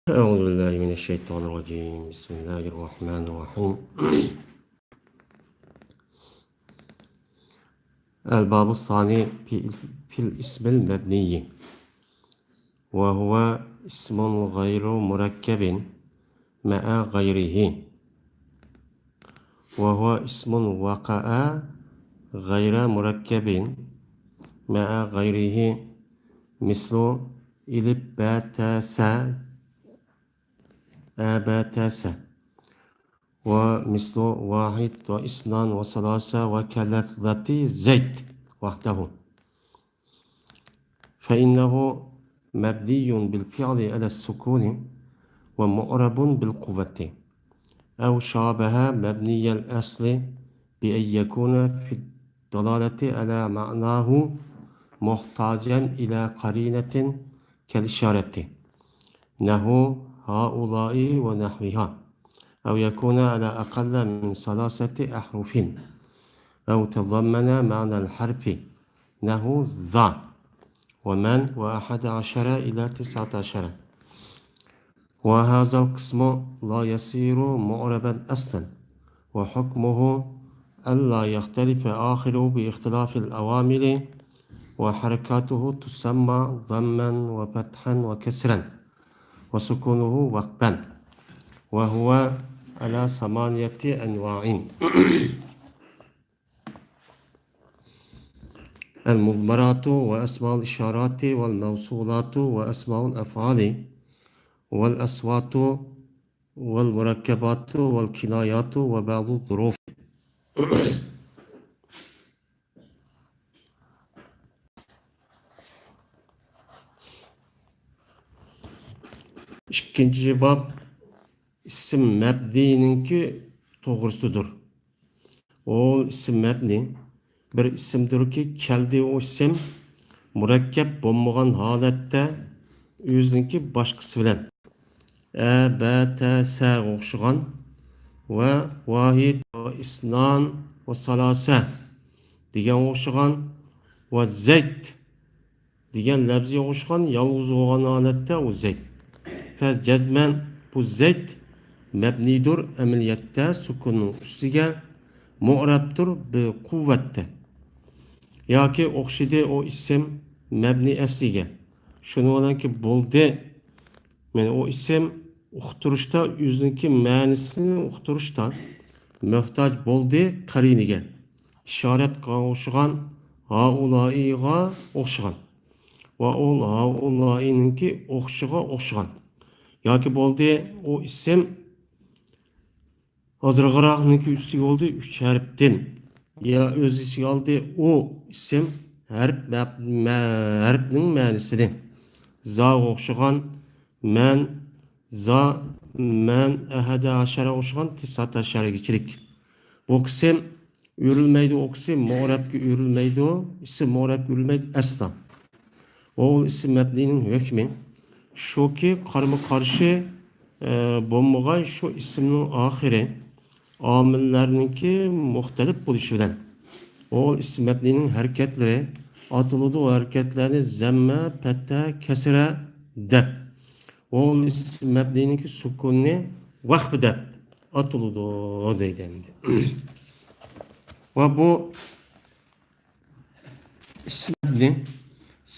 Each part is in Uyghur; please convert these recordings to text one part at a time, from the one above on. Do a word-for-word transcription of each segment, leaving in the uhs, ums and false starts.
أعوذ بالله من الشيطان الرجيم. بسم الله الرحمن الرحيم. الباب الثاني في، في الاسم المبني، وهو اسم غير مركب مع غيره، وهو اسم وقع غير مركب مع غيره، مثل إلبتس، أبتس، ومثل واحد واثنان وثلاثة وكلفظة زيد وحده. فإنه مبني بالفعل على السكون ومعرب بالقوة، أو شابه مبني الأصل بأن يكون في الدلالة على معناه محتاجا إلى قرينة كالإشارة، نحو هؤلاء ونحوها، أو يكون على أقل من ثلاثة أحرف، أو تضمن معنى الحرف، نحو ذا ومن وأحد عشر إلى تسعة عشر. وهذا القسم لا يصير معربا أصلا، وحكمه ألا يختلف آخره باختلاف العوامل، وحركاته تسمى ضما وفتحا وكسرا، وسكونه وقفا، وهو على ثمانية أنواع. المضمرات وأسماء الإشارات والموصولات وأسماء الأفعال والأصوات والمركبات والكنايات وبعض الظروف. ئىككىنچى باب ئىسىم مەبنىنىڭكى توغرىسىدۇر. ئۇ ئىسىم مەبنى بىر ئىسىمدۇركى، كەلدى ئۇ ئىسىم مۇرەككەپ بولمىغان ھالەتتە ئۆزىنىڭكى باشقىسى بىلەن، ئە، بە، تە، سەگە ئوخشىغان ۋە ۋاھىد ۋە ئىسنان ۋە سالاسە دېگەنگە ئوخشىغان ۋە زەيت دېگەن لەپزىگە ئوخشىغان يالغۇز بولغان ھالەتتە ئۇ زەيت. پە جەزمەن بۇ زەيت مەبنىدۇر ئەمەلىيەتتە سۈكۈننىڭ ئۈستىگە، مۇئرەبتۇر بى قۇۋۋەتتە. ياكى ئوخشىدى ئۇ ئىسىم مەبنى ئەسلىگە. شۇنىڭ بىلەنكى بولدى. مانا ئۇ ئىسىم ئۇقتۇرۇشتا، ئۆزىنىڭكى مەنىسىنى ئۇقتۇرۇشتا مۆھتاج بولدى قەرىنىگە. ئىشارەت قىلغان ئوخشىغان، ھائۇلائىغا ئوخشىغان. ۋە ئۇ ھائۇلائىنىڭكى ئوخشىغا ئوخشىغان. ياكى بولدى ئۇ ئىسىم ھازىرقىراقنىڭكى ئۈستىگە بولدى ئۈچ ھەرپتىن. يا ئۆز ئىچىگە ئالدى ئۇ ئىسىم ھەرپ، مە-، مە-، ھەرپنىڭ مەنىسىنى. زاغا ئوخشىغان، مەن، زا، مەن، ئەھەدە ئەشەرە ئوخشىغان، تىسئەتە ئەشەرەگىچىلىك. بۇ قىسىم ئۆرۈلمەيدۇ، ئۇ قىسىم مۇئرەبكە ئۆرۈلمەيدۇ، ئىسىم مۇئرەبكە ئۆرۈلمەيدۇ ئەسلا. ئۇ ئىسىم مەبنىنىڭ ھۆكمى شۇكى، قارىمۇ-قارشى، ئە، بولمىغاي شۇ ئىسىمنىڭ ئاخىرى ئامىللەرنىڭكى مۇختەلىپ بولۇشى بىلەن ئۇ ئىسىم مەبنىنىڭ ھەرىكەتلىرى ئاتىلىدۇ، ئۇ ھەرىكەتلەرنى زەممە، پەتھە، كەسرە دەپ. ئۇ ئىسىم مەبنىنىڭكى سۈكۈننى ۋەخپە دەپ ئاتىلىدۇ دەيدۇ ئەمدى. ۋە بۇ ئىسىم مەبنى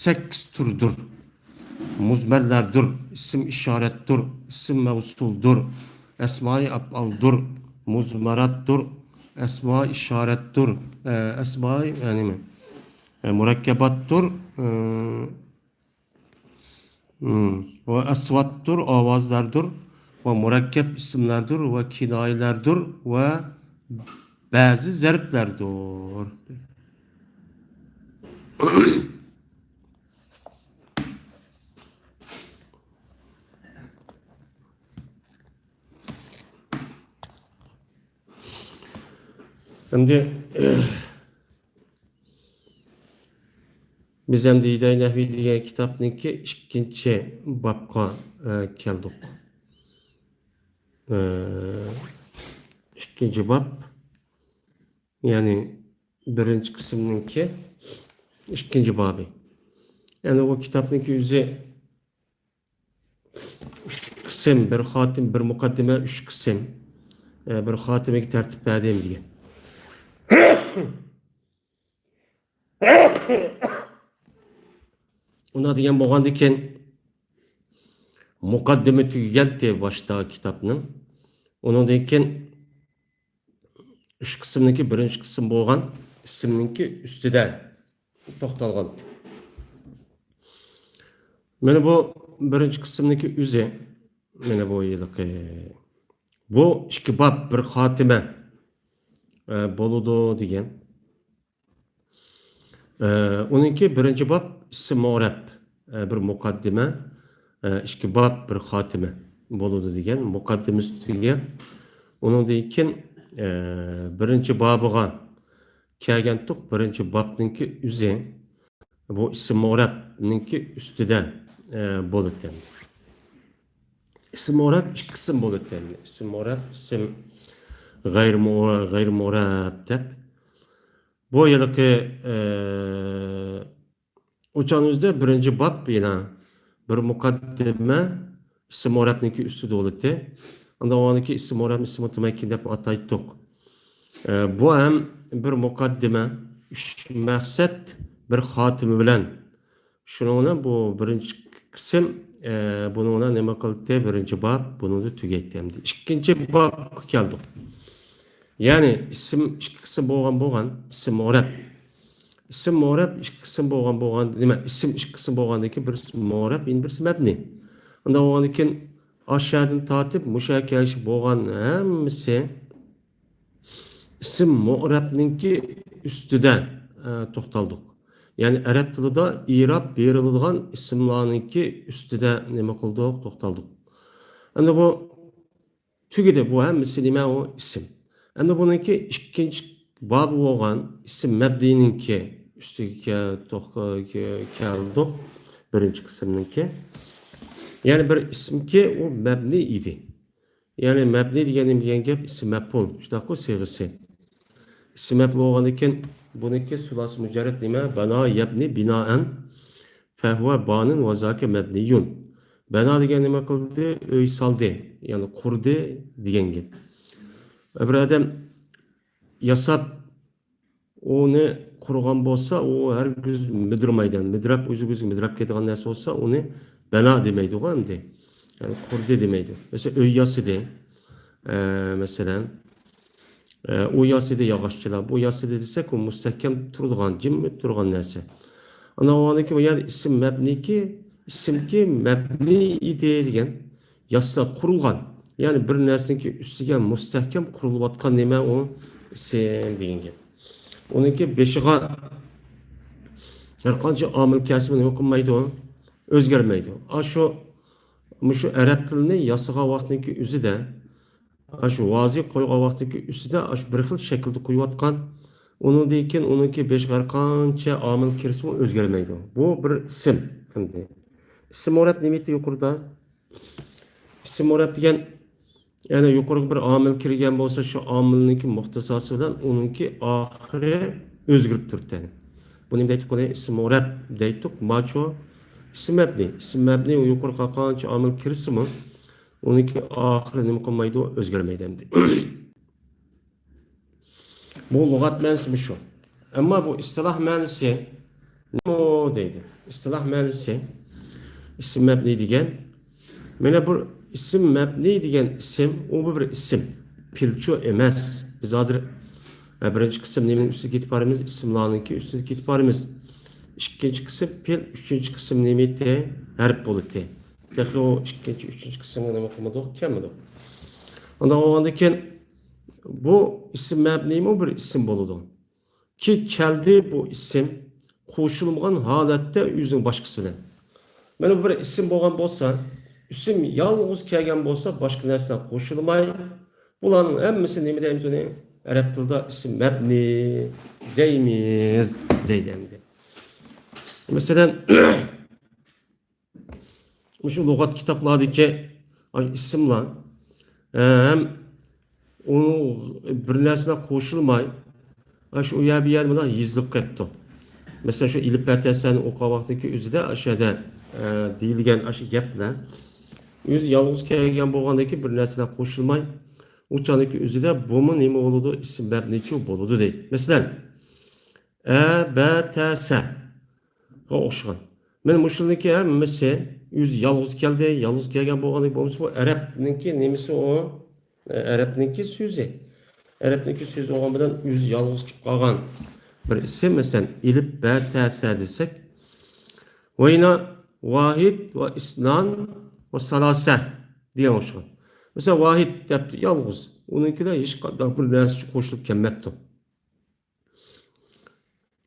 سەككىز تۈردۇر. مۇزمەرلەردۇر، ئىسىم ئىشارەتتۇر، ئىسىم مەۋسۇلدۇر، ئەسمائى ئەپئالدۇر، مۇزمەراتتۇر، ئەسمائى ئىشارەتتۇر، ئە، ئەسمائى، يەنى، ئە، مۇرەككەباتتۇر، ئە، ۋە ئەسۋاتتۇر، ئاۋازلاردۇر، ۋە مۇرەككەپ ئىسىملاردۇر، ۋە كىنايىلەردۇر، ۋە بەزى زەرپلەردۇر. ئەمدى، بىز ئەمدى ھىدايە نەھۋى دېگەن كىتابنىڭكى ئىككىنچى بابقا، ئە، كەلدۇق. ئە، ئىككىنچى باب، يەنى بىرىنچى قىسىمنىڭكى ئىككىنچى بابى. يەنى ئۇ كىتابنىڭكى ئۆزى ئۈچ قىس-، قىسىم، بىر خاتىمە، بىر مۇقەددىمە، ئۈچ قىسىم، ئە، بىر خاتىمىگە تەرتىپ بەردىم دېگەن. ئۇنداق دېگەن بولغاندىكىن، مۇقەددىمە تۈگىگەنتى باشتا كىتابنىڭ. ئۇنىڭدىن كېيىن ئۈچ قىسىمنىڭكى بىرىنچى قىسىم بولغان ئىسىمنىڭكى ئۈستىدە توختالغانتى. مانا بۇ بىرىنچى قىسىمنىڭكى ئۆزى، مانا بۇ ھېلىقى، بۇ ئىككى باب بىر خاتىمە، ئە، بولىدۇ دېگەن. ئە، ئۇنىڭكى بىرىنچى باب ئىسىم مۇئرەب، ئە، بىر مۇقەددىمە، ئە، ئىككى باب بىر خاتىمە بولىدۇ دېگەن. مۇقەددىمىسى تۈگەپ، ئۇنىڭدىن كېيىن، ئە، بىرىنچى بابىغا كەلگەنتۇق. بىرىنچى بابنىڭكى ئۆزى بۇ ئىسىم مۇئرەبنىڭكى ئۈستىدە، ئە، بولىدىكەن. ئىسىم مۇئرەب ئىككى قىسىم بولىدىكەن. ئىسىم مۇئرەب، ئىسىم غەيرىي مۇ-، غەيرىي مۇئرەب دەپ. بۇ ھېلىقى، ئە، ئۇچان ئۆزىدە بىرىنچى باب يەنە بىر مۇقەددىمە ئىسىم مۇئرەبنىڭكى ئۈستىدە بولىدۇ. ئاندىن ئۇنىڭكى ئىسىم مۇئرەب، ئىسىم مۇتەمەككىن دەپ ئاتايتتۇق. ئە، بۇ ھەم بىر مۇقەددىمە، ئۈچ مەقسەت، بىر خاتىمە بىلەن. شۇنىڭ بىلەن بۇ بىرىنچى قىسىم، ئە، بۇنىڭ بىلەن نېمە قىلدى؟ بىرىنچى باب بۇنىڭدا تۈگەيتتى ئەمدى. ئىككىنچى بابقا كەلدۇق. يەنى ئىسىم ئىككى قىسىم بولغان، بولغان، ئىسىم مۇئرەب. ئىسىم مۇئرەب ئىككى قىسىم بولغان، بولغان، نېمە، ئىسىم ئىككى قىسىم بولغاندىن كېيىن بىرسى مۇئرەب، يەنە بىرسى مەبنىي. ئۇنداق بولغاندىن كېيىن ئاشۇ يەردىن تارتىپ مۇشۇ يەرگە كەلگۈچە بولغان ھەممىسى ئىسىم مۇئرەبنىڭكى ئۈستىدە، ئە، توختالدۇق. يەنى ئەرەب تىلىدا ئىراب بېرىلىدىغان ئىسىملارنىڭكى ئۈستىدە نېمە قىلدۇق؟ توختالدۇق. ئەمدى بۇ تۈگىدى. بۇ ھەممىسى نېمە ئۇ؟ ئىسىم. ئەمدى بۇنىڭكى ئىككىنچى بابى بولغان ئىسىم مەبنىينىڭكى ئۈستىگە كە-، توخ-، كە-، كەلدۇق. بىرىنچى قىسىمنىڭكى. يەنى بىر ئىسىمكى ئۇ مەبنىي ئىدى. يەنى مەبنىي دېگەن نېمە دېگەن گەپ؟ ئىسىم مەپئۇل. شۇنداققۇ سىيغىسى. ئىسىم مەپئۇل بولغاندىن كېيىن بۇنىڭكى سۇلاسى مۇجەررەت نېمە؟ بەنا يەبنى بىنائەن فەھۇۋە بانىن ۋە زاكە مەبنىيۇن. بەنا دېگەن نېمە قىلدى؟ ئۆي سالدى، يەنى قۇردى دېگەن گەپ. بىر ئادەم ياساپ، ئۇنى قۇرغان بولسا، ئۇ ھەرگىز مىدىرمايدۇ. مىدىراپ، ئۆزى-ئۆزىگە مىدىراپ كېتىدىغان نەرسە بولسا، ئۇنى بەنا دېمەيدىغۇ ئەمدى. يەنى قۇردى دېمەيدۇ. مەسىلەن، ئۆي ياسىدى. ئە، مەسىلەن، ئە، ئۇ ياسىدى ياغاچچىلار. بۇ ياسىدى دېسەك، ئۇ مۇستەھكەم تۇرىدىغان، جىممىت تۇرغان نەرسە. ئاندىن ئۇنىڭدىن كېيىن بۇ يەردە ئىسىم مەبنىيكى، ئىسىمكى مەبنىي ئىدى دېگەن. ياسا، قۇرۇلغان. يەنى بىر نەرسىنىڭكى ئۈستىگە مۇستەھكەم قۇرۇلۇۋاتقان نېمە ئۇ؟ ئىسىم دېگەن گەپ. ئۇنىڭكى بېشىغا ھەر قانچە ئامىل كەلسىمۇ نېمە قىلمايدۇ؟ ئۆزگەرمەيدۇ. ئاشۇ، مۇشۇ ئەرەب تىلىنى ياسىغان ۋاقتىنىڭكى ئۆزىدە، ئاشۇ ۋازى قويغان ۋاقتىنىڭكى ئۆزىدە ئاشۇ بىر خىل شەكىلدە قويۇۋاتقان. ئۇنىڭدىن كېيىن ئۇنىڭكى بېشىغا ھەر قانچە ئامىل كىرسىمۇ ئۆزگەرمەيدۇ. بۇ بىر ئىسىم ئەمدى. ئىسىم مۇرەب نېمىتى يۇقىرىدا؟ ئىسىم مۇرەب دېگەن، يەنى يۇقىرىغا بىر ئامىل كىرگەن بولسا، شۇ ئامىلنىڭكى مۇقتىزاسى بىلەن ئۇنىڭكى ئاخىرى ئۆزگىرىپ تۇرىدۇ. بۇ نېمە دەيتتۇق؟ بۇنى ئىسىم مۇرەب دەيتتۇق. ماچۇ ئىسىم مەبنى. ئىسىم مەبنى يۇقىرىغا قانچە ئامىل كىرسىمۇ، ئۇنىڭكى ئاخىرى نېمە قىلمايدۇ؟ ئۆزگەرمەيدۇ ئەمدى. بۇ لۇغەت مەنىسى مۇشۇ. ئەمما بۇ ئىستىلاھ مەنىسى نېمە دەيدۇ؟ ئىستىلاھ مەنىسى ئىسىم مەبنى دېگەن، مانا بۇ ئىسىم مەبنى دېگەن ئىسىم، ئۇ بىر ئىسىم. پېئىلچۇ ئەمەس. بىز ھازىر، ھە، بىرىنچى قىسىم نېمىنىڭ ئۈستىگە كېتىپ بارىمىز؟ ئىسىملارنىڭكى ئۈستىگە كېتىپ بارىمىز. ئىككىنچى قىسىم پېئىل، ئۈچىنچى قىسىم نېمىتى؟ ھەرپ بولىدۇ. تېخى ئۇ ئىككىنچى، ئۈچىنچى قىسىمغا نېمە قىلمىدۇق؟ كەلمىدۇق. ئۇنداق بولغاندىن كېيىن بۇ ئىسىم مەبنىمۇ بىر ئىسىم بولىدۇ. كى كەلدى بۇ ئىسىم قوشۇلمىغان ھالەتتە ئۆزىنىڭ باشقىسى بىلەن. مانا بۇ بىر ئىسىم بولغان بولسا، ئىسىم يالغۇز كەلگەن بولسا، باشقا نەرسە بىلەن قوشۇلماي، بۇلارنىڭ ھەممىسى نېمە دەيمىز ئۇنى؟ ئەرەب تىلىدا ئىسىم مەبنى دەيمىز، دەيدۇ ئەمدى. مەسىلەن، مۇشۇ لۇغەت كىتابلاردىكى ئىسىملار، ھەم ئۇ بىر نەرسە بىلەن قوشۇلماي، شۇ ئۇ يەر بۇ يەردە مۇنداق يېزىلىپ قېلىپتۇ. مەسىلەن، شۇ ئېلىپبە تەسەنى ئوقۇغان ۋاقتىدىكى ئۆزىدە ئاشۇ يەردە، ئە، دېيىلگەن ئاشۇ گەپلەر، ئۆزى يالغۇز كەلگەن بولغاندىكىن بىر نەرسە بىلەن قوشۇلماي، ئۇ چاغدىكى ئۆزىدە بۇمۇ نېمە بولىدۇ؟ ئىسىم مەبنىچۇ بولىدۇ دەيدۇ. مەسىلەن، ئەبەتەسەغا ئوخشىغان. مانا مۇشۇنىڭكى ھەممىسى ئۆزى يالغۇز كەلدى، يالغۇز كەلگەن بولغاندىكىن بولمىسا بۇ ئەرەبنىڭكى نېمىسى ئۇ؟ ئەرەبنىڭكى سۆزى. ئەرەبنىڭكى سۆزى بولغان بىلەن ئۆزى يالغۇز كېلىپ قالغان بىر ئىسىم، مەسىلەن، ئېلىپ بەتەسە دېسەك، ۋەينا ۋاھىد ۋە ئىسنان ۋە سالاسە دېگەن ئوخشىغان. مەسىلەن، ۋاھىد دەپتۇ، يالغۇز. ئۇنىڭكىدە ھېچقانداق بىر نەرسە قوشۇلۇپ كەلمەپتۇ.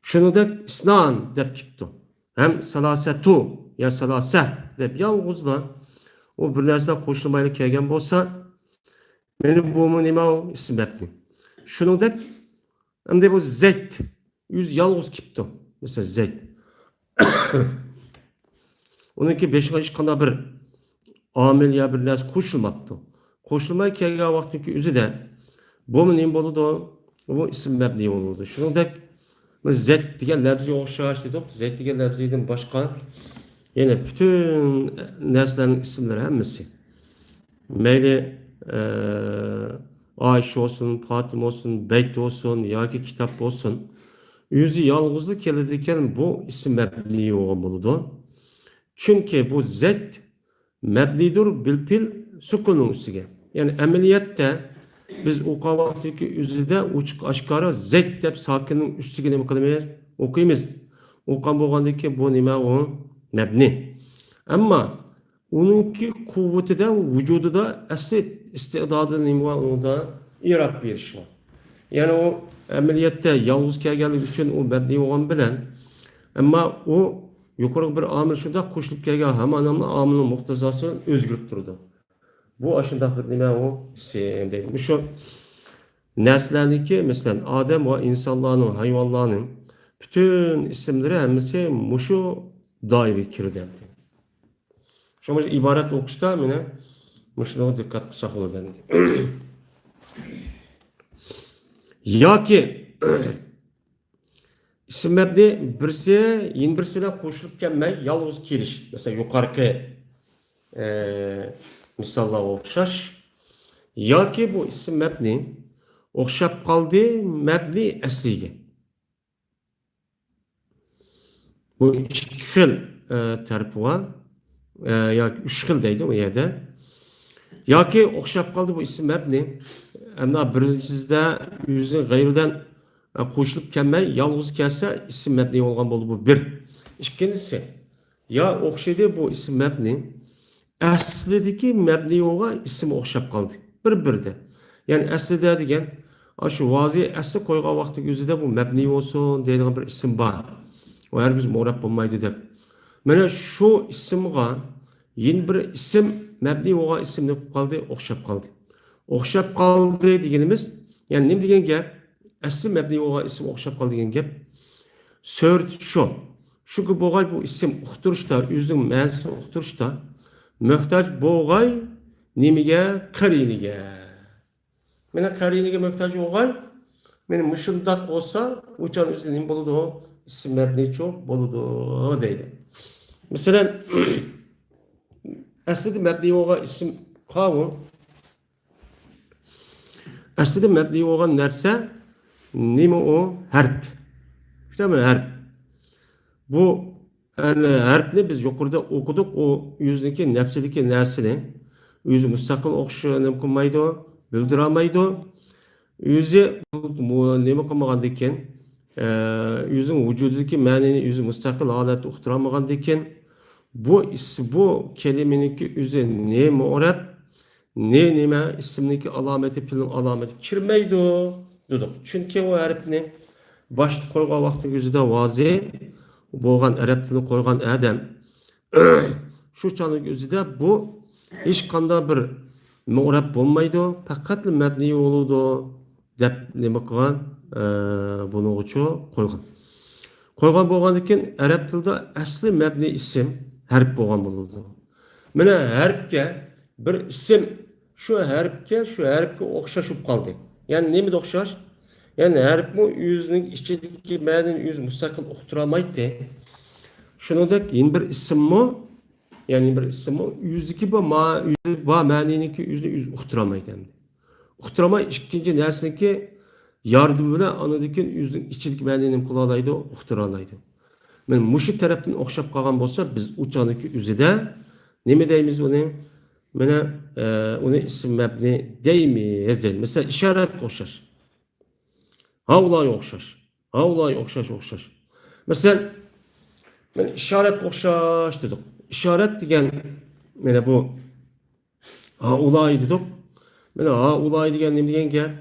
شۇنىڭدەك ئىسنان دەپ كېلىپتۇ. ھەم سالاسەتۇ يا سالاسە دەپ يالغۇزلا ئۇ بىر نەرسە قوشۇلمايلا كەلگەن بولسا، مانا بۇمۇ نېمە ئۇ؟ ئىسىم مەبنى. شۇنىڭدەك ئەمدى بۇ زەيت ئۆزى يالغۇز كېلىپتۇ. مەسىلەن، زەيت. ئۇنىڭكى بېشىغا ھېچقانداق بىر ئامىل يا بىر نەرسە قوشۇلماپتۇ. قوشۇلماي كەلگەن ۋاقىتتىكى ئۆزىدە بۇمۇ نېمە بولىدۇ؟ بۇ ئىسىم مەبنى بولىدۇ. شۇنىڭدەك بىز زەيت دېگەن لەپزىگە ئوخشاش دېدۇق. زەيت دېگەن لەپزىدىن باشقا يەنە پۈتۈن نەرسىلەرنىڭ ئىسىملىرى ھەممىسى. مەيلى، ئە، ئائىشە بولسۇن، پاتىمە بولسۇن، بەيت بولسۇن ياكى كىتاب بولسۇن، ئۆزى يالغۇزلا كېلىدىكەن، بۇ ئىسىم مەبنى بولغان بولىدۇ. چۈنكى بۇ زەيت مەبنىدۇر بىل پېئىل سۈكۈننىڭ ئۈستىگە. يەنى ئەمەلىيەتتە بىز ئوقۇغان ۋاقىتتىكى ئۆزىدە ئوچۇق ئاشكارا زەيت دەپ ساكىننىڭ ئۈستىگە نېمە قىلىمىز؟ ئوقۇيمىز. ئوقۇغان بولغاندىن كېيىن بۇ نېمە ئۇ؟ مەبنى. ئەمما ئۇنىڭكى قۇۋۋىتىدە، ۋۇجۇدىدا ئەسلى ئىستىئدادى نېمە بار ئۇنىڭدا؟ ئىراب بېرىش بار. يەنى ئۇ ئەمەلىيەتتە يالغۇز كەلگەنلىكى ئۈچۈن ئۇ مەبنى بولغان بىلەن، ئەمما ئۇ يۇقىرىقى بىر ئامىل شۇنداق قوشۇلۇپ كەلگەن ھامان ئامىلنىڭ مۇقتەزاسى بىلەن ئۆزگىرىپ تۇرىدۇ. بۇ ئاشۇنداق بىر نېمە ئۇ ئىسىم دەيدۇ. مۇشۇ نەرسىلەرنىڭكى، مەسىلەن، ئادەم ۋە ئىنسانلارنىڭ، ھايۋانلارنىڭ پۈتۈن ئىسىملىرى ھەممىسى مۇشۇ دائىرىگە كىرىدۇ ئەمدى. شۇڭا ئىبارەت ئوقۇشتا مانا مۇشۇنىڭغا دىققەت قىلساق بولىدۇ ئەمدى. ياكى ئىسىم مەبنى بىرسى يەنە بىرسى بىلەن قوشۇلۇپ كەلمەي، يالغۇز كېلىش. مەسىلەن، يۇقىرىقى، ئە، مىساللارغا ئوخشاش. ياكى بۇ ئىسىم مەبنى ئوخشاپ قالدى مەبنى ئەسلىگە. بۇ ئىككى خىل، ئە، تەرىپى بار. ئە، ياكى ئۈچ خىل دەيدۇ ئۇ يەردە. ياكى ئوخشاپ قالدى بۇ ئىسىم مەبنى. ئەمما بىرىنچىسىدە ئۆزى غەيرىدىن، ئە، قوشۇلۇپ كەلمەي، يالغۇز كەلسە ئىسىم مەبنى بولغان بولىدۇ، بۇ بىر. ئىككىنچىسى، يا ئوخشىدى بۇ ئىسىم مەبنى ئەسلىدىكى مەبنى بولغان ئىسىم ئوخشاپ قالدى. بىر-بىردە. يەنى ئەسلىدە دېگەن، ئاشۇ ۋازى ئەسلى قويغان ۋاقتىنىڭ ئۆزىدە بۇ مەبنى بولسۇن دەيدىغان بىر ئىسىم بار. ئۇ ھەرگىز مۇئرەب بولمايدۇ دەپ. مانا شۇ ئىسىمغا يەنە بىر ئىسىم، مەبنى بولغان ئىسىم نېمە قىلىپ قالدى؟ ئوخشاپ قالدى. ئوخشاپ قالدى دېگىنىمىز، يەنى نېمە دېگەن گەپ؟ ئەسلى مەبنى بولغان ئىسىم ئوخشاپ قالدى دېگەن گەپ. سۆرىتى شۇ. شۇ بولغاي بۇ ئىسىم ئۇقتۇرۇشتا، ئۆزىنىڭ مەنىسىنى ئۇقتۇرۇشتا موھتاج بولغاي نېمىگە؟ قەرىنىگە. مانا قەرىنىگە موھتاج بولغاي. مانا مۇشۇنداق بولسا، ئۇ چاغ ئۆزى نېمە بولىدۇ؟ ئىسىم مەبنىچۇ بولىدۇ دەيدۇ. مەسىلەن، ئەسلىدە مەبنى بولغان ئىسىم قاۋۇ. ئەسلىدە مەبنى بولغان نەرسە نېمە ئۇ؟ ھەرپ. شۇنداقمۇ؟ ھەرپ. بۇ، يەنى، ھەرپنى بىز يۇقىرىدا ئوقۇدۇق، ئۇ ئۆزىنىڭكى نەپسىدىكى نەرسىنى ئۆزى مۇستەقىل ئوخش-، نېمە قىلمايدۇ، بىلدۈرەلمەيدۇ. ئۆزى بۇ نېمە قىلمىغاندىكىن، ئە، ئۆزىنىڭ ۋۇجۇدىدىكى مەنىنى ئۆزى مۇستەقىل ھالەتتە ئۇقتۇرالمىغاندىكىن، بۇ ئىس-، بۇ كەلىمىنىڭكى ئۆزى نېمە ئۇرەپ، نى نېمە ئىسىمنىڭكى ئالامىتى، پېئىلنىڭ ئالامىتى كىرمەيدۇ دېدۇق. چۈنكى ئۇ ھەرپنى باشتا قويغان ۋاقتىنىڭ ئۆزىدە ۋازى بولغان، ئەرەب تىلىنى قويغان ئادەم، شۇ چاغنىڭ ئۆزىدە بۇ ھېچقانداق بىر مۇئرەب بولمايدۇ، پەقەتلا مەبنىي بولىدۇ دەپ نېمە قىلغان؟ ئە، بۇنىڭغىچۇ قويغان. قويغان بولغاندىن كېيىن ئەرەب تىلىدا ئەسلى مەبنىي ئىسىم ھەرپ بولغان بولىدۇ. مانا ھەرپكە بىر ئىسىم شۇ ھەرپكە، شۇ ھەرپكە ئوخشاش بولۇپ قالدى. يەنى نېمىدە ئوخشاش؟ يەنى ھەرپمۇ ئۆزىنىڭ ئىچىدىكى مەنىنى ئۆزى مۇستەقىل ئۇقتۇرالمايتتى. شۇنىڭدەك يەنە بىر ئىسىممۇ يەنى بىر ئىسىممۇ ئۆزىدىكى بار، ما-، ئۆزى بار مەنىنىڭكى ئۆزىنى ئۆزى ئۇقتۇرالمايدۇ ئەمدى. ئۇقتۇرالماي ئىككىنچى نەرسىنىڭكى ياردىمى بىلەن ئاندىن كېيىن ئۆزىنىڭ ئىچىدىكى مەنىنى نېمە قىلالايدۇ؟ ئۇقتۇرالايدۇ. مانا مۇشۇ تەرەپتىن ئوخشاپ قالغان بولسا، بىز ئۇ چاغدىكى ئۆزىدە نېمە دەيمىز ئۇنى؟ مانا، ئە، ئۇنى ئىسىم مەبنى دەيمىز دەيدۇ. مەسىلەن، ئىشارەتكە ئوخشاش. ھاۋلايغا ئوخشاش. ھاۋلايغا ئوخشاش، ئوخشاش. مەسىلەن، مانا ئىشارەتكە ئوخشاش دېدۇق. ئىشارەت دېگەن مانا بۇ ھائۇلاي دېدۇق. مانا ھائۇلاي دېگەن نېمە دېگەن گەپ؟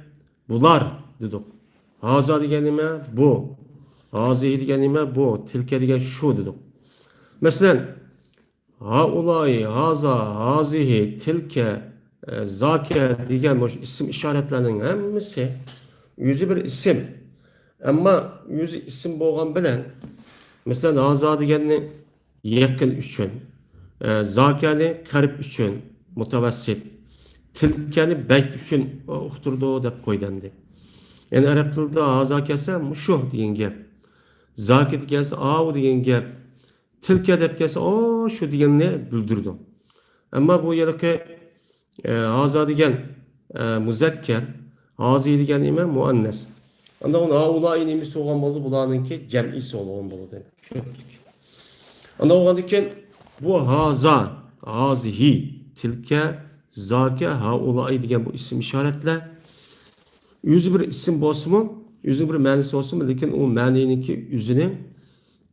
بۇلار دېدۇق. ھازا دېگەن نېمە؟ بۇ. ھازىھى دېگەن نېمە؟ بۇ. تىلكە دېگەن شۇ دېدۇق. مەسىلەن، ھائۇلاي، ھازا، ھازىھى، تىلكە، ئە، زاكە دېگەن مۇشۇ ئىسىم ئىشارەتلەرنىڭ ھەممىسى ئۆزى بىر ئىسىم. ئەمما ئۆزى ئىسىم بولغان بىلەن، مەسىلەن، ھازا دېگەننى يېقىن ئۈچۈن، ئە، زاكەنى قەرب ئۈچۈن، مۇتەۋەسسىت، تىلكەنى بەيت ئۈچۈن ئۇقتۇرىدۇ دەپ قويدى ئەمدى. يەنى ئەرەب تىلىدا ھازا كەلسە مۇشۇ دېگەن گەپ. زاكە كەلسە ئاۋۇ دېگەن گەپ. تىلكە دەپ كەلسە ئاشۇ دېگەننى بىلدۈرىدۇ. ئەمما بۇ يەردىكى، ئە، ھازا دېگەن، ئە، مۇزەككەر، ھازى دېگەن نېمە؟ مۇئەننەس. ئاندىن ھائۇلاي نېمىسى بولغان بولدى؟ بۇلارنىڭكى جەمئىيسى بولغان بولدى. ئاندىن بولغاندىن كېيىن بۇ ھازا، ھازىھى، تىلكە، زاكە، ھائۇلاي دېگەن بۇ ئىسىم ئىشارەتلەر ئۆزى بىر ئىسىم بولسىمۇ، ئۆزىنىڭ بىر مەنىسى بولسىمۇ، لېكىن ئۇ مەنىنىڭكى ئۆزىنى،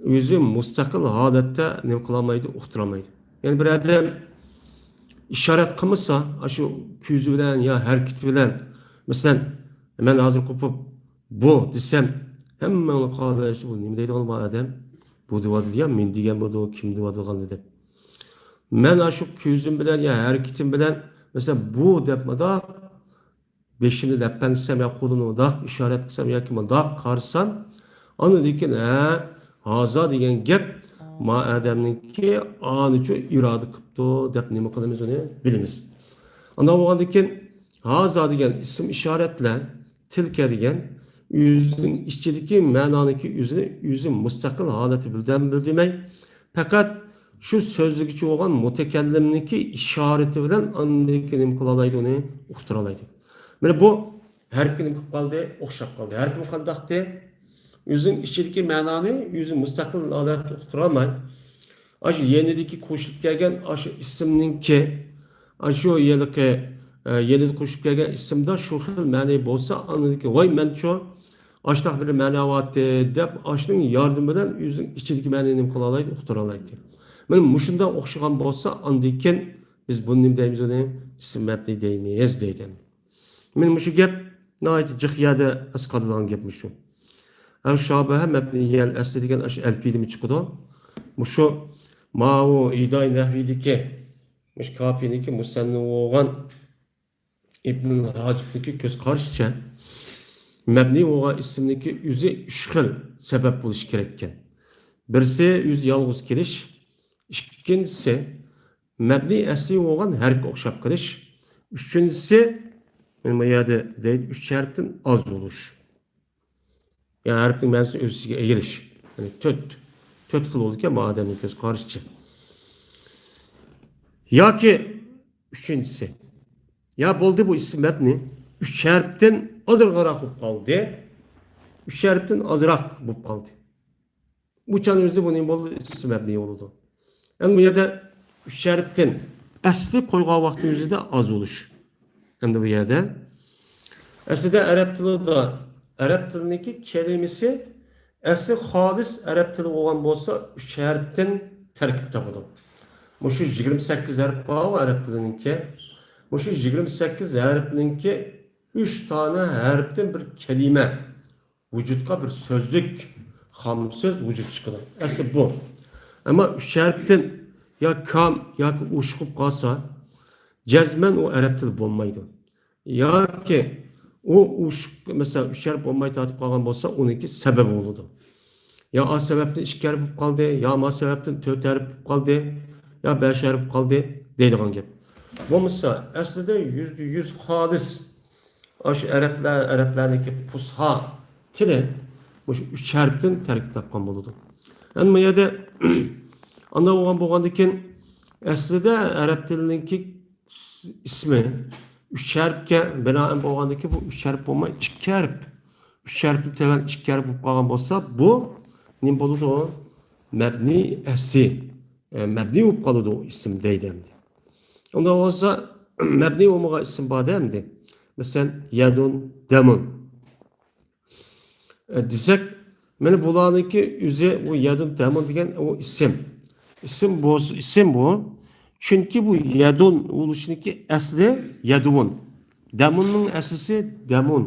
ئۆزى مۇستەقىل ھالەتتە نېمە قىلالمايدۇ، ئۇقتۇرالمايدۇ. يەنى بىر ئادەم ئىشارەت قىلمىسا، ئاشۇ كۆزى بىلەن يا ھەرىكىتى بىلەن، مەسىلەن، مەن ھازىر قوپۇپ، بۇ دېسەم، ھەممەڭلار قالىسىز، بۇ نېمە دەيدىغان بار ئادەم؟ بۇ دېۋاتىدۇ يا مەن دېگەن بولىدۇ، كىم دېۋاتىدىغاندۇ دەپ. مەن ئاشۇ كۆزۈم بىلەن يا ھەرىكىتىم بىلەن، مەسىلەن، بۇ دەپ مۇنداق بېشىمنى لەپپەڭلىسەم يا قولۇمنى مۇنداق ئىشارەت قىلسام ياكى مۇنداق قارىسام، ئاندىن كېيىن، ھە، ھازا دېگەن گەپ ما ئادەمنىڭكى ئانىچۇ ئىرادە قىپتۇ دەپ نېمە قىلىمىز، ئۇنى بىلىمىز. ئانداق بولغاندىن كېيىن، ھازا دېگەن ئىسىم ئىشارەتلەر، تىلكە دېگەن ئۆزىنىڭ ئىچىدىكى مەنانىڭكى ئۆزىنى ئۆزى مۇستەقىل ھالەتتە بىلدەم بىلدۈرمەي، پەقەت شۇ سۆزلىگۈچى بولغان مۇتەكەللىمنىڭكى ئىشارىتى بىلەن ئاندىن كېيىن نېمە قىلالايدۇ، ئۇنى ئۇقتۇرالايدۇ. مانا بۇ ھەرپكە نېمە قىلىپ قالدى؟ ئوخشاپ قالدى. ھەرپمۇ قانداقتى؟ ئۆزىنىڭ ئىچىدىكى مەنانى ئۆزى مۇستەقىل ھالەتتە ئۇقتۇرالماي، ئاشۇ يېنىدىكى قوشۇلۇپ كەلگەن ئاشۇ ئىسىمنىڭكى، ئاشۇ ھېلىقى، ئە، يېنىدا قوشۇلۇپ كەلگەن ئىسىمدا شۇ خىل مەنە بولسا، ئاندىن كېيىن، ۋاي، مەنچۇ ئاشۇنداق بىر مەنە بارتى دەپ، ئاشۇنىڭ ياردىمى بىلەن ئۆزىنىڭ ئىچىدىكى مەنىنى نېمە قىلالايدۇ؟ ئۇقتۇرالايدۇ. مانا مۇشۇنداق ئوخشىغان بولسا، ئاندىن كېيىن بىز بۇنى نېمە دەيمىز؟ ئۇنى ئىسىم مەبنى دەيمىز دەيدۇ. مانا مۇشۇ گەپ ناھايىتى جىق يەردە ئەسقاتىدىغان گەپ مۇشۇ. ھەم شابىھە مەبنىيەل ئەسلى دېگەن ئاشۇ ئەلپىيىدىمۇ چىقىدۇ. مۇشۇ ماۋۇ ھىدايە نەھۋىدىكى، مۇشۇ كاپىنىڭكى مۇسەننىپى بولغان ئىبنۇل ھاجىبنىڭكى كۆز قارىشىچە، مەبنىي بولغان ئىسىمنىڭكى ئۆزى ئۈچ خىل سەۋەب بولۇشى كېرەككەن. بىرسى ئۆزى يالغۇز كېلىش، ئىككىنچىسى مەبنىي ئەسلى بولغان ھەرپكە ئوخشاپ قېلىش، ئۈچىنچىسى، مانا بۇ يەردە دەيدۇ، ئۈچ ھەرپتىن ئاز بولۇش. يەنى ھەرپنىڭ مەنىسىنى ئۆز ئىچىگە ئېلىش. يەنى تۆت، تۆت خىل بولىدىكەن بۇ ئادەمنىڭ كۆز قارىشىچە. ياكى ئۈچىنچىسى. يا بولدى، بۇ ئىسىم مەبنى ئۈچ ھەرپتىن ئازراقراق بولۇپ قالدى. ئۈچ ھەرپتىن ئازراق بولۇپ قالدى. بۇ چاغنىڭ ئۆزىدە بۇ نېمە بولدى؟ ئىسىم مەبنى بولىدۇ. ئەمدى بۇ يەردە ئۈچ ھەرپتىن ئەسلى قويغان ۋاقتىنىڭ ئۆزىدە ئاز بولۇش. ئەمدى بۇ يەردە ئەسلىدە ئەرەب تىلىدا، ئەرەب تىلىنىڭكى كەلىمىسى ئەسلى خالىس ئەرەب تىلى بولغان بولسا، ئۈچ ھەرپتىن تەركىب تاپىدۇ. مۇشۇ يىگىرمە سەككىز ھەرپ بارغۇ ئەرەب تىلىنىڭكى. مۇشۇ يىگىرمە سەككىز ھەرپنىڭكى ئۈچ دانە ھەرپتىن بىر كەلىمە ۋۇجۇدقا، بىر سۆزلۈك، خام سۆز ۋۇجۇد چىقىدۇ. ئەسلى بۇ. ئەمما ئۈچ ھەرپتىن يا كام ياكى ئۇشۇق بولۇپ قالسا، جەزمەن ئۇ ئەرەب تىلى بولمايدۇ. ياكى ئۇ ئۇشۇق، مەسىلەن، ئۈچ ھەرپ بولماي تارتىپ قالغان بولسا، ئۇنىڭكى سەۋەبى بولىدۇ. يا ئا سەۋەبتىن ئىككى ھەرپ بولۇپ قالدى، يا ما سەۋەبتىن تۆت ھەرپ بولۇپ قالدى، يا بەش ھەرپ بولۇپ قالدى دەيدىغان گەپ. بولمىسا، ئەسلىدە يۈزدە يۈز خالىس ئاشۇ ئەرەبلەر، ئەرەبلەرنىڭكى پۇسھا تىلى مۇشۇ ئۈچ ھەرپتىن تەركىب تاپقان بولىدۇ. ئەمما بۇ يەردە ئانداق بولغان، بولغاندىكىن، ئەسلىدە ئەرەب تىلىنىڭكى ئىسمى ئۈچ ھەرپكە بىنائەن بولغاندىكىن، بۇ ئۈچ ھەرپ بولماي، ئىككى ھەرپ. ئۈچ ھەرپتىن تۆۋەن ئىككى ھەرپ بولۇپ قالغان بولسا، بۇ نېمە بولىدۇ؟ مەبنىي ئەسلى. ئە، مەبنىي بولۇپ قالىدۇ ئىسىم دەيدۇ ئەمدى. ئۇنداق بولسا، مەبنىي بولمىغان ئىسىم بار-دە ئەمدى. مەسىلەن، يەدۇن، دەمۇن. ئە، دېسەك، مانا بۇلارنىڭكى ئۆزى بۇ يەدۇن دەمۇن دېگەن ئۇ ئىسىم. ئىسىم بولسا، ئىسىم بۇ. چۈنكى بۇ يەدۇن بولۇشنىڭكى ئەسلى يەدۇۋۇن. دەمۇننىڭ ئەسلىسى دەمۇن.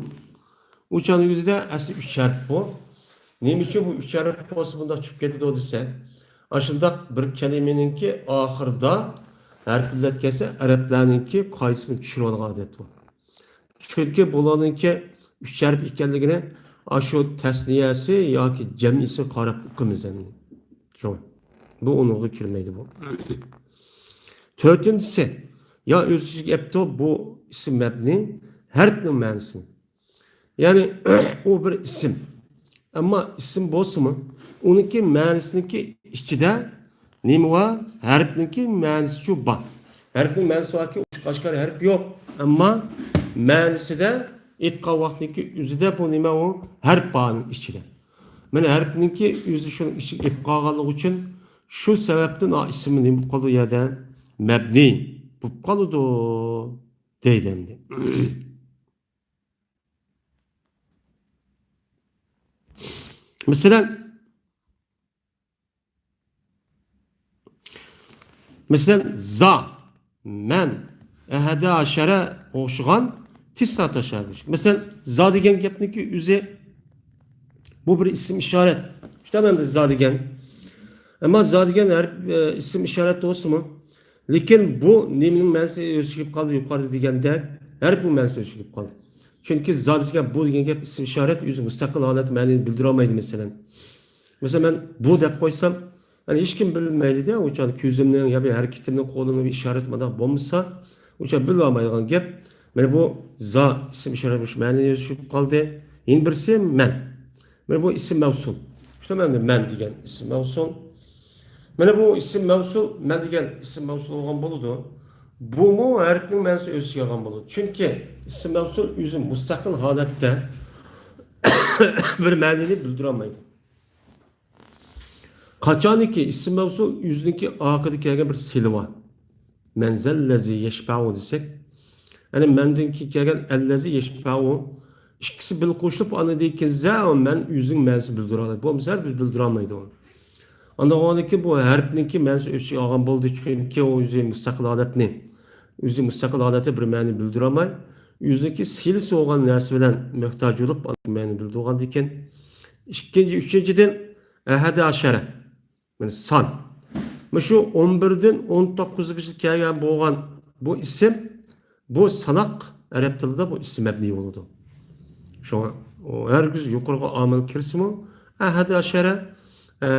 ئۇ چاغنىڭ ئۆزىدە ئەسلى ئۈچ ھەرپ بۇ. نېمە ئۈچۈن بۇ ئۈچ ھەرپ بولسا بۇنداق چۈشۈپ كېتىدۇ دېسە، ئاشۇنداق بىر كەلىمىنىڭكى ئاخىرىدا ھەرپ ئىللەت كەلسە، ئەرەبلەرنىڭكى قائىدىسىنى چۈشۈرۈۋالغان ئادەت بۇ. چۈنكى بۇلارنىڭكى ئۈچ ھەرپ ئىكەنلىكىنى ئاشۇ تەسنىيەسى ياكى جەمئىسىگە قاراپ ئۇقىمىز ئەمدى. شۇڭا بۇ ئۇنىڭغا كىرمەيدۇ بۇ. تۆتىنچىسى، يا ئۆز ئىچىگە ئەپتۇ بۇ ئىسىم مەبنى ھەرپنىڭ مەنىسىنى. يەنى ئۇ بىر ئىسىم. ئەمما ئىسىم بولسىمۇ، ئۇنىڭكى مەنىسىنىڭكى ئىچىدە نېمە بار؟ ھەرپنىڭكى مەنىسىچۇ بار. ھەرپنىڭ مەنىسى باركى، ئوچۇق ئاشكارا ھەرپ يوق. ئەمما مەنىسىدە ئېيتقان ۋاقتىنىڭكى ئۆزىدە بۇ نېمە ئۇ؟ ھەرپ بارنىڭ ئىچىدە. مانا ھەرپنىڭكى ئۆزى شۇنىڭ ئىچىگە ئېلىپ قالغانلىقى ئۈچۈن شۇ سەۋەبتىن ئا ئىسىم نېمە بولۇپ قالىدۇ يەردە؟ مەبنىي بولۇپ قالىدۇ دەيدۇ ئەمدى. مەسىلەن، مەسىلەن، زا، مەن، ئەھەدە ئەشەرە ئوخشىغان تىسئەتە ئەشەرە. مەسىلەن، زا دېگەن گەپنىڭكى ئۆزى بۇ بىر ئىسىم ئىشارەت. شۇنداق ئەمدى زا دېگەن. ئەمما زا دېگەن ھەر، ئە، ئىسىم ئىشارەت بولسىمۇ، لېكىن بۇ نېمىنىڭ مەنىسى ئۆز ئىچىگە كىرىپ قالدى؟ يۇقىرىدا دېگەندەك ھەرپنىڭ مەنىسى ئۆز ئىچىگە كىرىپ قالدى. چۈنكى زا دېگەن، بۇ دېگەن گەپ ئىسىم ئىشارەت ئۆزى مۇستەقىل ھالەتتە مەنىنى بىلدۈرەلمەيدۇ، مەسىلەن. مەسىلەن، مەن بۇ دەپ قويسام، يەنى ھېچكىم بىلمەيدۇ-دە، ئۇ چاغدا كۆزۈمنىڭ يا بىر ھەرىكىتىمنىڭ، قولۇمنىڭ بىر ئىشارىتى مۇنداق بولمىسا، ئۇ چاغدا بىلەلمەيدىغان گەپ. مانا بۇ زا ئىسىم ئىشارەت مۇشۇ مەنىنى ئۆز ئىچىگە كىرىپ قالدى. يەنە بىرسى مەن. مانا بۇ ئىسىم مەۋسۇل. شۇ مەن، مەن دېگەن ئىسىم مەۋسۇل. مانا بۇ ئىسىم مەۋسۇل، مەن دېگەن ئىسىم مەۋسۇل بولغان بولىدۇ. بۇمۇ ھەرپنىڭ مەنىسىنى ئۆز ئىچىگە ئالغان بولىدۇ. چۈنكى ئىسىم مەۋسۇل ئۆزى مۇستەقىل ھالەتتە بىر مەنىنى بىلدۈرەلمەيدۇ. قاچانكى ئىسىم مەۋسۇل ئۆزىنىڭكى ئارقىدا كەلگەن بىر سىلى بار. مەن زەللەزى يەشپەئۇ دېسەك، يەنى مەندىن كېيىن كەلگەن ئەللەزى يەشپەئۇ، ئىككىسى بىللە قوشۇلۇپ، ئاندىن كېيىن زە، مەن ئۆزىنىڭ مەنىسىنى بىلدۈرەلەيدۇ. بولمىسا ھەرگىز بىلدۈرەلمەيدۇ. ئاندىن كېيىن بۇ ھەرپنىڭكى مەنىسى ئۆز ئىچىگە ئالغان بولدى، چۈنكى ئۇ ئۆزى مۇستەقىل ھالەتنى، ئۆزى مۇستەقىل ھالەتتە بىر مەنىنى بىلدۈرەلمەي، ئۆزىنىڭكى سىلىسى بولغان نەرسە بىلەن مۆھتاج بولۇپ، مەنىنى بىلدۈرگەندىن كېيىن، ئىككىنچى، ئۈچىنچىدىن، ئەھەدە ئەشەرە. مانا سان. مانا شۇ ئون بىردىن ئون توققۇزغىچە كەلگەن بولغان بۇ ئىسىم، بۇ ساناق ئەرەب تىلىدا بۇ ئىسىم مەبنىي بولىدۇ. شۇڭا ئۇ ھەرگىز يۇقىرىقى ئامىل كىرسىمۇ، ئەھەدە ئەشەرە، ئە،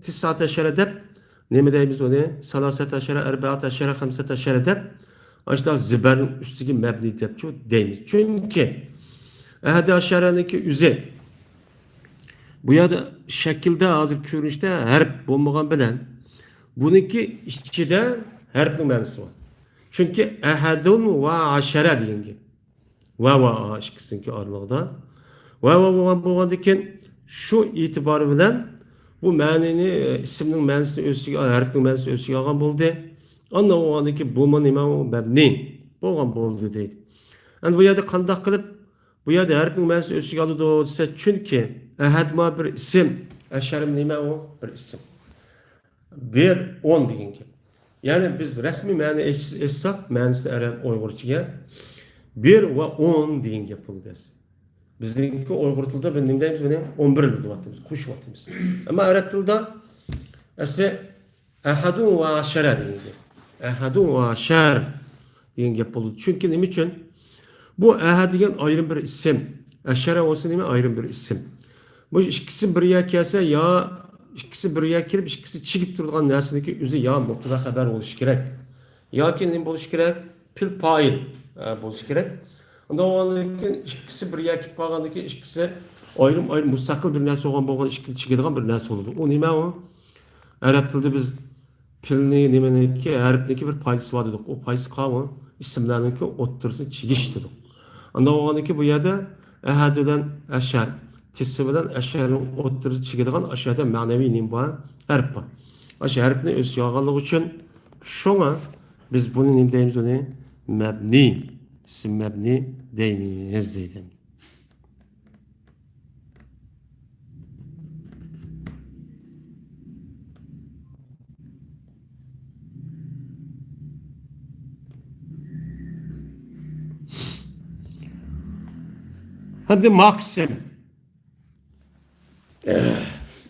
تىسئەتە ئەشەرە دەپ، نېمە دەيمىز ئۇنى؟ سالاسەتە ئەشەرە، ئەربەئەتە ئەشەرە، خەمسەتە ئەشەرە دەپ، ئاشۇنداق زىبەرنىڭ ئۈستىگە مەبنىي دەپچۇ دەيمىز. چۈنكى ئەھەدە ئەشەرەنىڭكى ئۆزى بۇ يەردە شەكىلدە ھازىر كۆرۈنۈشتە ھەرپ بولمىغان بىلەن، بۇنىڭكى ئىچىدە ھەرپنىڭ مەنىسى بار. چۈنكى ئەھەدۇن ۋە ئەشەرە دېگەن گەپ. ۋە ۋە ئا ئىككىسىنىڭكى ئارىلىقىدا. ۋە ۋە بولغان، بولغاندىن كېيىن شۇ ئېتىبارى بىلەن بۇ مەنىنى، ئىسىمنىڭ مەنىسىنى ئۆز ئىچىگە، ھەرپنىڭ مەنىسىنى ئۆز ئىچىگە ئالغان بولدى. ئاندىن بولغاندىن كېيىن بۇمۇ نېمە ئۇ؟ مەبنىي بولغان بولدى دەيدۇ. ئەمدى بۇ يەردە قانداق قىلىپ بۇ يەردە ھەرپنىڭ مەنىسىنى ئۆز ئىچىگە ئالىدۇ دېسە، چۈنكى ئەھەد ما بىر ئىسىم، ئەشەر نېمە ئۇ؟ بىر ئىسىم. بىر، ئون دېگەن گەپ. يەنى بىز رەسمىي مەنە ئېيتساق، مەنىسىنى ئەرەب ئۇيغۇرچىگە بىر ۋە ئون دېگەن گەپ بولىدۇ ئەسلى. بىزنىڭكى ئۇيغۇر تىلىدا بىز نېمە دەيمىز بۇنى؟ ئون بىر دەپ ئاتايمىز، قوشۇپ ئاتايمىز. ئەمما ئەرەب تىلىدا ئەسلى ئەھەدۇن ۋە ئەشەرە دېگەن گەپ. ئەھەدۇن ۋە ئەشەر دېگەن گەپ بولىدۇ. چۈنكى نېمە ئۈچۈن؟ بۇ ئەھەد دېگەن ئايرىم بىر ئىسىم. ئەشەرە بولسا نېمە؟ ئايرىم بىر ئىسىم. بۇ ئىككىسى بىر يەرگە كەلسە، يا ئىككىسى بىر يەرگە كېلىپ، ئىككىسى چىگىپ تۇرىدىغان نەرسىنىڭكى ئۆزى يا مۇبتەدا خەبەر بولۇشى كېرەك. ياكى نېمە بولۇشى كېرەك؟ پېئىل پائىل، ئە، بولۇشى كېرەك. ئۇنداق بولغاندىن كېيىن ئىككىسى بىر يەرگە كېلىپ قالغاندىن كېيىن ئىككىسى ئايرىم-ئايرىم مۇستەقىل بىر نەرسە بولغان، بولغان ئىككىنى چىگىدىغان بىر نەرسە بولىدۇ. ئۇ نېمە ئۇ؟ ئەرەب تىلىدا بىز پېئىلنى، نېمىنىڭكى، ھەرپنىڭكى بىر پايدىسى بار دېدۇق. ئۇ پايدىسى قاۋۇ؟ ئىسىملارنىڭكى ئوتتۇرىسىنى چىگىش دېدۇق. ئانداق بولغاندىكى بۇ يەردە ئەھەد بىلەن ئەشەر، تىسسا بىلەن ئەشەرنىڭ ئوتتۇرىسى چىگىدىغان ئاشۇ يەردە مەنىۋى نېمە بار؟ ھەرپ بار. ئاشۇ ھەرپنى ئۆز ئىچىگە ئالغانلىقى ئۈچۈن، شۇڭا بىز بۇنى نېمە دەيمىز؟ ئۇنى مەبنىي، ئىسىم مەبنىي دەيمىز دەيدۇ. ھەمدە ما قىسىم.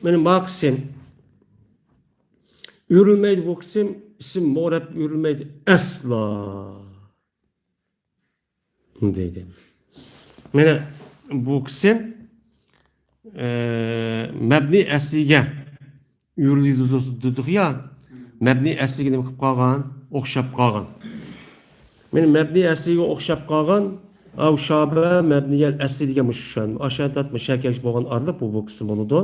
مانا ما قىسىم. ئۆرۈلمەيدۇ بۇ قىسىم، ئىسىم مۇرەببىگە ئۆرۈلمەيدۇ ئەسلا. دەيدۇ. مانا بۇ قىسىم، ئە، مەبنىي ئەسلىگە ئۆرۈلىدۇ دېدۇق يا. مەبنىي ئەسلىگە نېمە قىلىپ قالغان؟ ئوخشاپ قالغان. مانا مەبنىي ئەسلىگە ئوخشاپ قالغان، ئەۋ شابە مەبنىيەل ئەسلى دېگەن مۇشۇ شۇ. ئاشۇ تارتىپ مۇشۇ كەلگۈچى بولغان ئارىلىق بۇ، بۇ قىسىم بولىدۇ.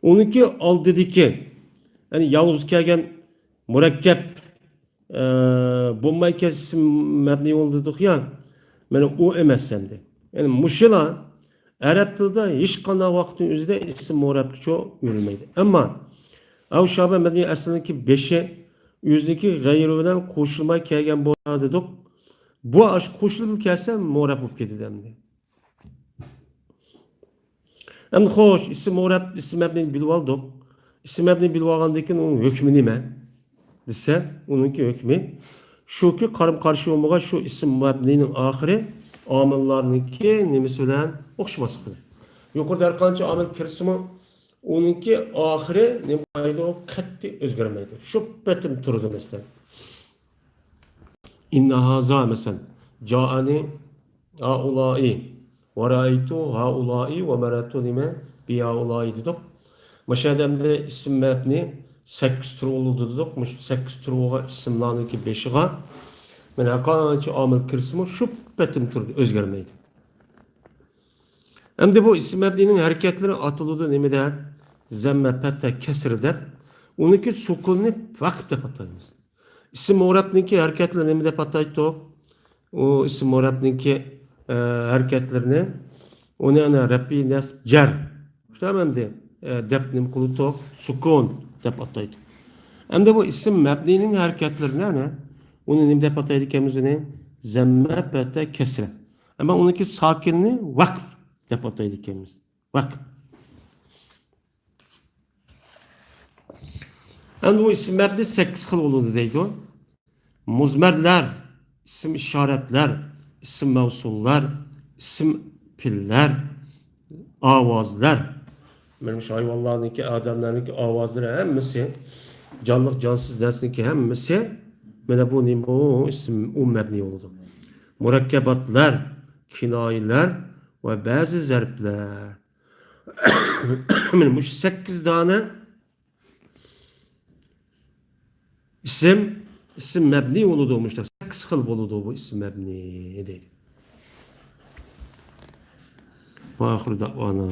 ئۇنىڭكى ئالدىدىكى، يەنى يالغۇز كەلگەن مۇرەككەپ ئە، بولماي كەتسە مەبنىي بولىدۇ دېدۇق يا. مانا ئۇ ئەمەس ئەمدى. يەنى مۇشۇلار ئەرەب تىلىدا ھېچقانداق ۋاقىتنىڭ ئۆزىدە ئىسىم مۇرەببىگە ئۆرۈلمەيدۇ. ئەمما ئەۋ شابە مەبنىي ئەسلىنىڭكى بېشى ئۆزىنىڭكى غەيرى بىلەن قوشۇلماي كەلگەن بولسا دېدۇق. بۇ ئاشۇ قوشۇلۇپ كەلسە مۇرەب بولۇپ كېتىدۇ ئەمدى. ئەمدى خوش، ئىسىم مۇرەب، ئىسىم مەبنىنى بىلىۋالدۇق. ئىسىم مەبنىنى بىلىۋالغاندىن كېيىن ئۇنىڭ ھۆكمى نېمە؟ دېسە، ئۇنىڭكى ھۆكمى شۇكى، قارىمۇ قارشى بولمىغان شۇ ئىسىم مەبنىنىڭ ئاخىرى ئامىللارنىڭكى نېمىسى بىلەن ئوخشىماسلىقى. يۇقىرىدا ھەر قانچە ئامىل كىرسىمۇ، ئۇنىڭكى ئاخىرى نېمە قىلمايدۇ؟ قەتئىي ئۆزگەرمەيدۇ. شۇ پېتىم تۇرىدۇ، مەسىلەن. ئىننە ھازا، مەسىلەن، جائەنى ھائۇلائى، ۋە رەئەيتۇ ھائۇلائى، ۋە مەرەرتۇ نېمە؟ بىھائۇلائى دېدۇق. مۇشۇ ئادەمدە ئىسىم مەبنى سەككىز تۈر بولىدۇ دېدۇق. مۇشۇ سەككىز تۈر بولغان ئىسىملارنىڭكى بېشىغا مانا ھەر قانچە ئامىل كىرسىمۇ، شۇ پېتىم تۇرىدۇ، ئۆزگەرمەيدۇ. ئەمدى بۇ ئىسىم مەبنىنىڭ ھەرىكەتلىرى ئاتىلىدۇ نېمە دەپ؟ زەممە، پەتھە، كەسرە دەپ. ئۇنىڭكى سۈكۈننى ۋەقىپ دەپ ئاتايمىز. ئىسىم مۇرەبنىڭكى ھەرىكەتلىرى نېمە دەپ ئاتايتتۇق؟ ئۇ ئىسىم مۇرەبنىڭكى، ئە، ھەرىكەتلىرىنى، ئۇنى ئەنە رەپئى، نەسب، جەر. شۇنداق ئەمدى، ئە، دەپ نېمە قىلىدۇق؟ سۈكۈن دەپ ئاتايدۇ. ئەمدى بۇ ئىسىم مەبنىنىڭ ھەرىكەتلىرىنى ئەنە، ئۇنى نېمە دەپ ئاتايدىكەنمىز ئۇنى؟ زەممە، پەتھە، كەسرە. ئەمما ئۇنىڭكى ساكىننى ۋەقىپ دەپ ئاتايدىكەنمىز. ۋەقىپ. ئەمدى بۇ ئىسىم مەبنى سەككىز خىل بولىدۇ دەيدۇ. مۇزمەرلەر، ئىسىم ئىشارەتلەر، ئىسىم مەۋسۇللار، ئىسىم پېئىللەر، ئاۋازلار. مانا مۇشۇ ھايۋانلارنىڭكى، ئادەملەرنىڭكى ئاۋازلىرى ھەممىسى، جانلىق، جانسىز نەرسىنىڭكى ھەممىسى، مانا بۇ نېمە؟ ئۇ ئىسىم، ئۇ مەبنى بولىدۇ. مۇرەككەباتلار، كىنايىلەر ۋە بەزى زەرپلەر. مانا مۇشۇ سەككىز دانە ئىسىم، ئىسىم مەبنى بولىدۇ، مۇشۇنداق سەككىز خىل بولىدۇ بۇ ئىسىم مەبنى دەيدۇ. ۋە ئاخىر دەئۋانا.